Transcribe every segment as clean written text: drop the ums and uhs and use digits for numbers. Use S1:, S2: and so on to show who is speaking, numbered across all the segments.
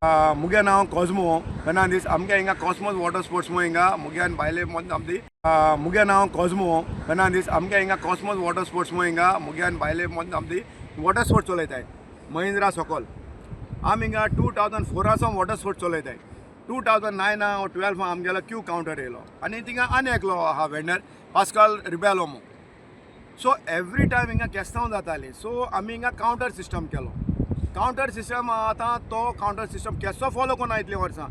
S1: मुगे नांव कॉजमो फेर्नांदीस. आमगे हिंगा कॉस्मोस वॉटर स्पोर्ट्स म्हणून हिंगा मुगे आनी बायले मद आमदी. मुगे नांव कॉजमो फेर्नांदीस. आमगे हिंगा कॉस्मोस वॉटर स्पोर्ट्स म्हणून हिंगा मुगे आनी बायले मद आमदी वॉटर स्पोर्ट्स चलयताय महिंद्रा सोकोल. आमी हिंगा 2004 सावन वॉटर स्पोर्ट्स चलयताय. 2009 12 आमगेलो क्यू कावंटर येयलो आनी थिंगा आनी एकलो आहा वेंडर, पास्काल रिबेलो म्हणून. सो एवरी टायम हिंगा केस्तांव जाताली. सो आमी हिंगा कावंटर सिस्टम केलो. कावंटर सिस्टम, आतां तो कावंटर सिस्टम केसो फॉलो कोना. इतलीं वर्सां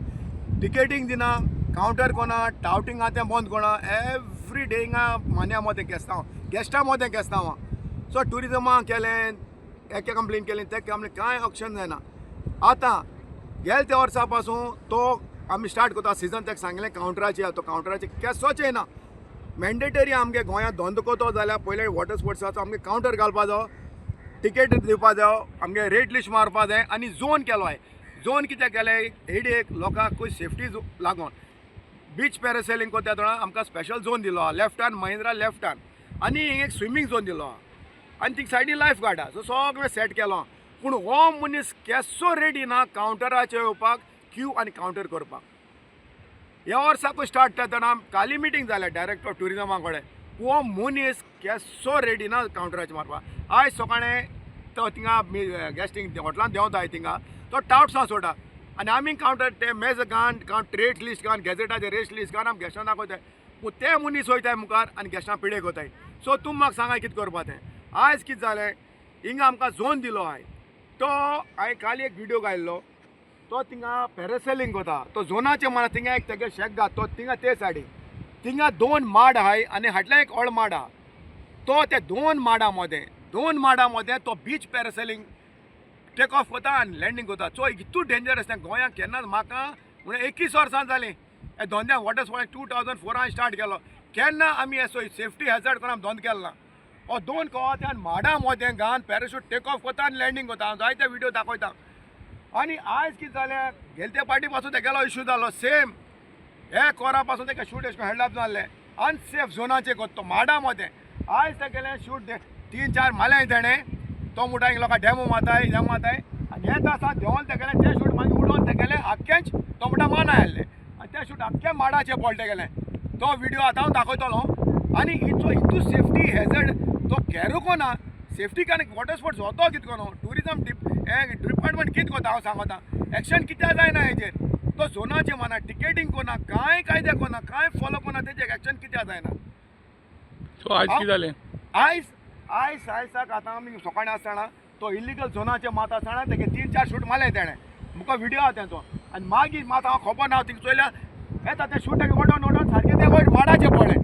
S1: टिकेटींग दिना, कावंटर कोना, टावटींग आहा तें बंद कोणा. एवरी डे हिंगा मान्या मोदें केस्तांव, गेस्टां मोदें केस्तांव. सो ट्युरिजमा केलें, एके कंप्लेन केलें, ते कंप्लेन, कांय एक्शन जायना. आतां गेले त्या वर्सा पासून तो आमी स्टार्ट करता सिजन, ताका सांगलें कावंटराचेर. तो कावंटराचेर केसोच येयना. मॅन्डेटरी आमगे गोंयांत धंदो करतो जाल्यार पयले वॉटर स्पोर्ट्साचो आमगे कावंटर घालपा जावो, टिकेट दिवपा जावो, आमगे रेट लिस्ट मारपा जाय. आनी झोन केलो आहे. झोन कित्याक केलें? हेडेक लोकांकूय सेफ्टी लागोन. बीच पॅरासेलिंग करता तेन्ना आमकां स्पेशल झोन दिलो आहा लेफ्टान, महिंद्रा लेफ्टान, आनी एक स्विमींग झोन दिलो आहा आनी थिंग सायडीन लायफ गार्ड आहा. सो सगळें सेट केलो, पूण हो मनीस केसो रेडी ना कावंटराचेर येवपाक, क्यू आनी कावंटर करपाक. ह्या वर्साकूय स्टार्ट जातना काली मिटींग जाल्या डायरेक्टर ऑफ ट्युरिजमा कडेन. हो मनीस केसो रेडी ना कावंटराचेर मारपाक. आयज सकाळीं तो थिंगा गेस्टींग हॉटलान देंवता, थिंगा तो टावट्सां सोडटा आनी आमी कावंटर ते मेज घान, रेट लिस्ट घान, गॅझेटाचे रेट लिस्ट घान आमी गेस्टां दाखयताय, पूण ते मनीस वयताय मुखार आनी गेस्टां पिडे कोताय. सो तूं म्हाका सांगा कितें करपा तें. आयज कितें जालें, हिंगा आमकां झोन दिलो आय. तो हांवें काल एक विडियो घायल्लो, तो थिंगा पॅरासेलिंग कोता. तो झोनाचे म्हणा थिंगा एक तेगे शेक घात. तो थिंगा ते सायडीन थिंगा दोन माड आहाय आनी हाटल्यान एक व्हड माड आहा. तो ते दोन माडा मोदें तो बीच पॅरासेलिंग टेक ऑफ कोता आनी लँडींग कोता. सो इतू डेंजरस तें. गोंयांत केन्नाच म्हाका म्हणल्यार 21 वर्सां जालीं हे धंद्या वॉटर स्पोर्ट्स, 2004 हांवें स्टार्ट केलो. केन्ना आमी असो सेफ्टी हॅजर्ड कोण आमी धंदो केलो ना. हो दोन कवाथ्यान माडा मोदें घान पॅराशूट टेक ऑफ कोता आनी लँडींग कोता. हांव जायते विडियो दाखयता. आनी आयज कितें जालें, गेले ते पार्टी पासून तेगेलो इशू जालो. सेम हे कोरा पासून तेका शूट एशें हेल्ड अप जाल्लें. अनसेफ झोनाचे कोत्तो माडा मोदें. आयज तेगेलें शूट तीन चार मारलें तेणें. तो म्हणटा लोकां डेमो मारताय, हें मारताय. आनी हें आसा देंवोन तेगेलें तें शूट मागीर उडोवन तेगेलें आख्खेंच. तो म्हणटा मान आयिल्लें आनी तें शूट आख्खें माडाचें पडलें तेगेलें. तो विडियो आतां हांव दाखयतलो. आनी हिचो हितू सेफ्टी हेजर्ड तो कॅरुको ना. सेफ्टी कारण वॉटर स्पोर्ट्स होतो कितें कोन ट्युरिजम हें डिपार्टमेंट कितें कोता हांव सांगता. एक्शन कित्याक जायना हेजेर? तो झोनाचे माना टिकेटींग कोना, कांय कायदे कोना, कांय फॉलो कोना. तेजेर एक्शन कित्याक जायना?
S2: सो आज कितें जालें?
S1: आयज आयजाक आतां आमी सकाळीं आसतना तो इलिगल झोनाचे मात आसतना तेगे तीन चार शूट मारले तेणें. मुखार विडियो आहा तेंचो. आनी मागीर मात हांव खबर ना, थिंगा चोयल्या येता तें शूट तेगे वडोवन वडोवन सारकें तें वयर माडाचें पडलें.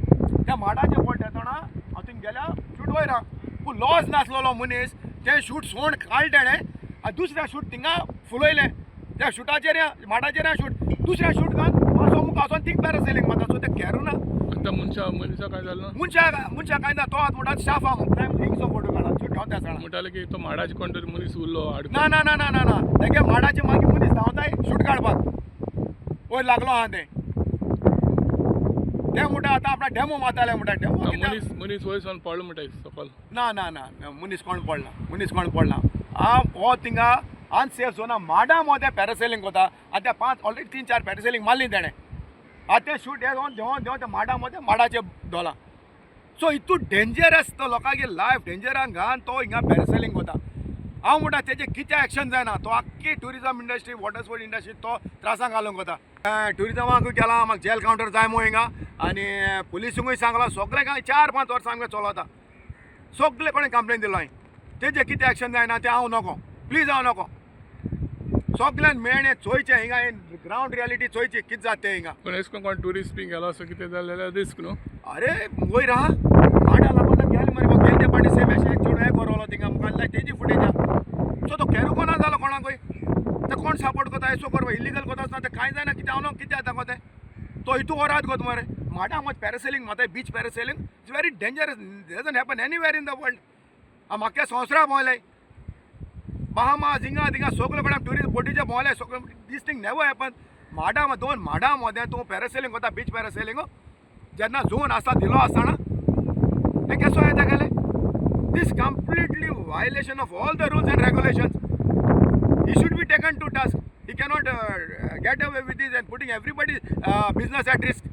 S1: त्या माडाचें पडलें तेन्ना हांव थिंगा गेल्या, शूट वयर आहा, पूण लॉज नासलेलो मनीस. तें शूट सोण काडलें तेणें आनी दुसरें शूट थिंगा फुलयलें. त्या शुटाचेर, माडाचेर शूट, दुसऱ्या शूट घाल मातसो मुखार वचोन थिंग पॅरासेलिंग मारता. सो तें कॅरू ना.
S2: आतां मनशा काय जालें ना?
S1: मनशा मनशा कांय ना. तो आतां म्हणटा स्टाफ आहा म्हणटा. हिंगसो फोटो काडला, शूट धांवता आसतना.
S2: म्हणटाले की तो माडाचे कोण तरी मनीस उरलो.
S1: ना ना ना ना ना ना, तेगे माडाचे मागीर मनीस धांवताय शूट काडपाक, वयर लागलो आहा तें. ते म्हणटा आतां आपणा डेमो मारताले म्हणटा. डेमो कित्याक?
S2: मनीस मनीस वयर सावन पडलो म्हणटा सकल.
S1: ना ना ना, मनीस कोण पडला, मनीस कोण पडला. आ हो थिंगा अनसेफ झोना माडा मोदें पॅरासेलिंग कोता. आतां त्या पांच ऑलरेडी तीन चार पॅरासेलिंग मारली तेणें. आतां तें शूट हे देंवन देंवन देंवन त्या माडा मोदें माडाचे दोला. सो हितू डेंजरस तो, लोकांगे लायफ डेंजरान घान तो हिंगा पॅरासेलिंग कोता. हांव म्हणटा तेजें कितें एक्शन जायना? तो आख्खी tourism industry, water sport industry तो त्रासांक घालूंक वता. ट्युरिजमाकूय केलां, म्हाका जेल कावंटर जाय म्हूण हिंगा. आनी पुलिसूंकूय सांगलां. सगळें काय 4-5 वर्सां आमगें चलता. सगळे कडेन कंप्लेन दिलो हांवें. तेजें कितें एक्शन जायना तें हांव नको, प्लीज, हांव नको. सगळ्यान मेळणें चोयचें हिंगा, ग्रावंड रियालिटी चोयची कितें जाता तें हिंगा.
S2: पूण एशें कोण ट्युरिस्ट बी गेलो असो कितें जालें जाल्यार रिस्क न्हू?
S1: अरे, वयर आहा माडा लागून गेले मरे. गेले ते पाटी सेम अशें एक चेडूं हें करवलो थिंगा मुखार, तेजी फुटेज आहा. सो तो कॅरुको ना जालो कोणाकूय. ते कोण सपोर्ट करता एसो करपा? इलिगल करता आसतना तें कांय जायना. कितें हांव न्हू कितें जाता गो तें. तो हितू वरात गो मरे माडा मत पॅरासेलिंग मारता. Beach parasailing is very dangerous, doesn't happen anywhere in the world. म्हाका संवसारा भोंवले, बहामा हिंगा थिंगा सगळे कडेन ट्युरिस्ट बोटीचे भोंवले सगळे. These thing never happen. माडा दोन माडा मोदें तूं पॅरासेलिंग करता, बीच पॅरासेलिंग, जेन्ना झोन आसा दिलो आसतना हें केसो येता गेलें? This completely violation of all the rules and regulations. He should be taken to task. He cannot get away with this and putting everybody business at risk.